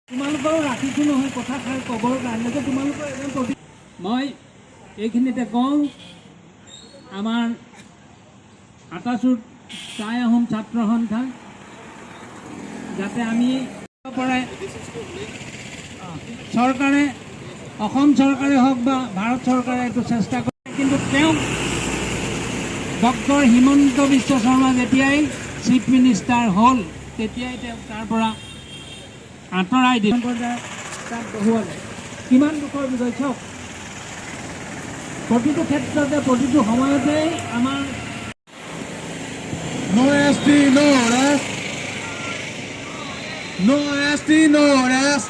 তোমালোকৰো ৰাখিছোঁ নহয় কথাষাৰ ক'বৰ কাৰণে যে তোমালোকৰ এজন প্ৰতি। মই এইখিনিতে কওঁ, আমাৰ আটাচুত টাই আহোম ছাত্ৰ সন্থা যাতে আমি পৰাই চৰকাৰে, অসম চৰকাৰে হওক বা ভাৰত চৰকাৰে এইটো চেষ্টা কৰে। কিন্তু তেওঁক ডক্টৰ হিমন্ত বিশ্ব শৰ্মা যেতিয়াই চিফ মিনিষ্টাৰ হ'ল, তেতিয়াই তেওঁক তাৰ পৰা আঁতৰাই দিলে, তাত বহুৱালে। কিমান দুখৰ বিষয় চাওক। প্ৰতিটো ক্ষেত্ৰতে, প্ৰতিটো সময়তেই আমাৰ No ST, no rest. No ST, no rest.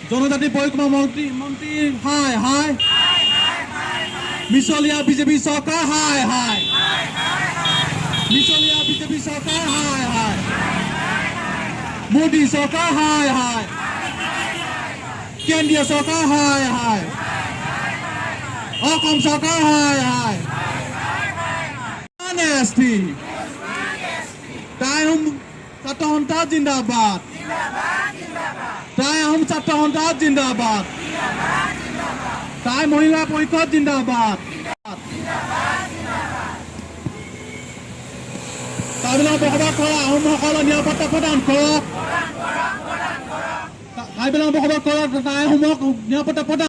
জনজাতি পৰিক্ৰমা মন্ত্ৰী হায় হায়! মিছলীয়া বিজেপি চৰকাৰ হায় হায়! মিছলীয়া বিজেপি চৰকাৰ হায় হায়! মোদী চৰকাৰ হায় হায়! কেন্দ্ৰীয় চৰকাৰ হায় হায়! অসম চৰকাৰ হায় হায়! এছ টি, টাই আহোম ছাত্ৰ সন্থা জিন্দাবাদ! টাই আহোম ছাত্ৰ সন্থা জিন্দাবাদ! টাই মহিলা পৰিষদ জিন্দাবাদ! কাৰ্বি বসবাস কৰা আহোমসকলৰ নিৰাপত্তা প্ৰদান কৰক। কাৰ্বি বসবাস কৰা টাই আহোমক নিৰাপত্তা প্ৰদান